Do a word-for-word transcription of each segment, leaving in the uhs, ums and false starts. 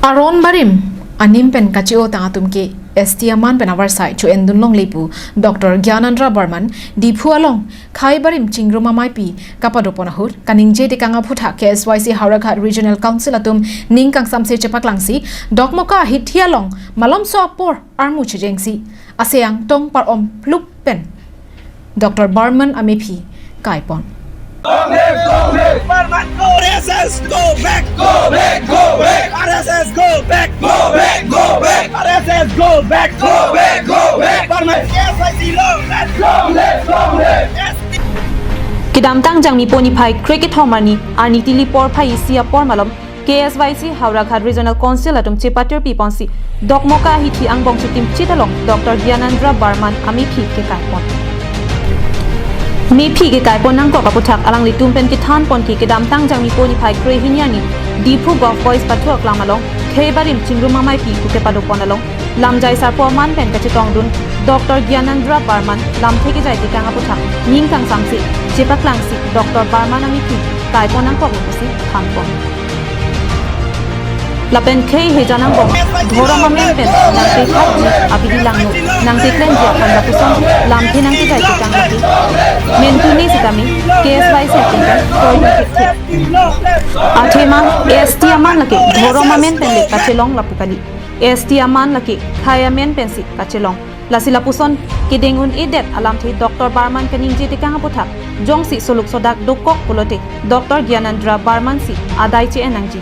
Aron barim anim pen kache-o tang atum ke S T aman pen avarsai cho-endun longle pu Doctor Gyanendra Barman Diphu along khei barim chingrum ameipi kapadopon ahut kaningje tekang aphuthak K S Y C Howraghat Regional Council atum ning kangsamse chepaklangsi Dokmoka ahithi along malomso apor armu chejengsi aseyang tong par-om plup pen Doctor Barman amephi kaipon. Barman, go! R S S, go back! Go back, go back! R S S, go back! Go back, go back! R S S, go back! Go back, go back! Barman, K S Y C, long live! Long live, long live! Kedamtang Jangmi niphai krekethom arni, arni tili porphai isi apor malom, K S Y C Howraghat Regional Council atum chepatirpi ponsi Dokmoka ahithi angbong chitim chit along Doctor Gyanendra Barman amephi kekaipon. Mephi kekaipon nangkok aphuthak alanglitum pen kethanpon ke kedamtang Jangmi niphai krehini arni Diphu Golf Boys pathu aklam along khei barim chingrum ameipi pu kepadopon along lamjai sarpo aman pen kachetongdun Doctor Gyanendra Barman lamthe kejai tekang aphuthak ning kangsamse chepaklangsi Doctor Barman amephi kaipon nangkok pusi thanpon. Lapen khei hejan angbong dhorom amen pen nangtekhatji, abidi langno nangteklemji aphan lapuson lamthe nangkejai tekang lake mentune sitame K S Y C atum pen kroidun thekthe. Athema S T aman lake dhorom amen pen le kachelong lapu kali. S T aman lake khei amen pensi kachelong. Lasi lapuson kedeng un-edet alamthe Doctor Barman kaningje tekang aphuthak jongsi suluk sodak dokok pulote Doctor Gyanendra Barman si adai che-en nangji.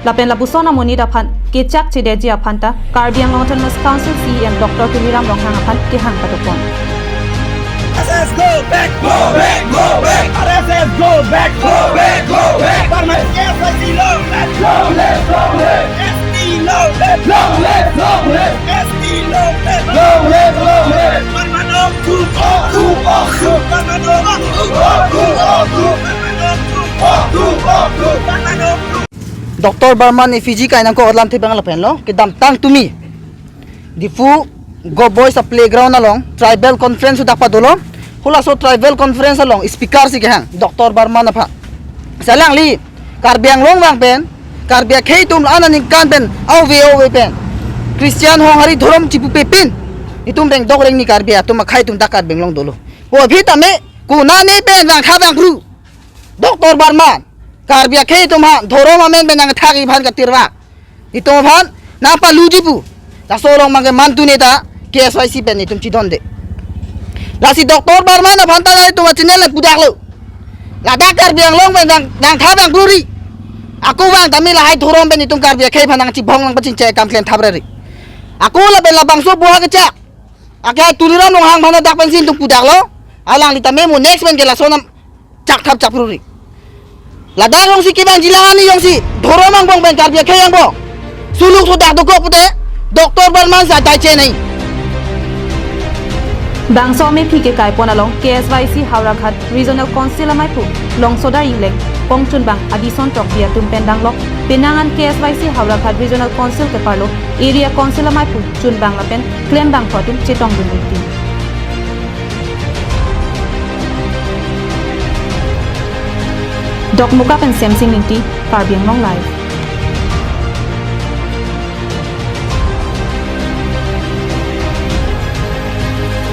Lapen lapuson amonit aphan kechak chedetji aphanta Karbi Anglong Autonomous Council C E M Doctor Tuliram Ronghang aphan kehang padopon. R S S go back! Go back! Go back! R S S go back! Go back! Go back! Barman, K S Y C long live! Long live! Long live! S T long live! Long live! Long live! S T long live! Long live! Long live! Barman, off to, off to, off to! Barman, off to, off to, off to! Barman, off to, off to, off to! Barman, off to! Doctor Barman effigy kai nangkok alamthe abang lapenlo, kedamtang tumi Diphu Golf Boys a playground along tribal conference dak padolo. Halaso tribal conference along speaker si kehang Doctor Barman aphan. Alangli Karbi Anglong vang pen, Karbi akhei atum la-an aningkan pen, ove ove pen Christian Honghari dhorom chipupe pin, itum bengdok rengni Karbi atum akhei atum dak Karbi Anglong dolo. Ko aphi tame konane pen vangtha vangphru Doctor Barman Karbi akhei atum aphan dhorom amen pen nangthakji aphan katirvak, itum aphan nangpaluji pu. Laso along mangke mantune ta K S Y C pen itum chidonde. Lasi Doctor Barman aphan ta la itum a-channel nangpudaklo. Ladak Karbi Anglong pen vang, vangtha vangphru ri. Ako vang tame lahai dhorom pen itum Karbi akhei aphan nangchibong nangpachingchai kam klem thapra ri. Ako lapen labangso buha kechak, ake Tuliram Ronghang aphan dak pensi itum pudaklo. Alangli tame mo next pen ke laso nam chakthap chakphru ri. Ladak jongsi kevangji la-an jongsi dhorom angbong pen Karbi akhei angbong suluk sodak dokok pute Doctor Barman si adai che nangji. Bangso amephi kekaipon along K S Y C Howraghat Regional Council amaiphu Longsodar Engleng, Kongchunbang Adison Tokbi atum pen danglok penang an K S Y C Howraghat Regional Council keparlo Area Council amaiphu chunbang lapen klembangphu atum chetongdun rinti. Dokmoka pen Semsing Ingti, Karbi Anglong Live.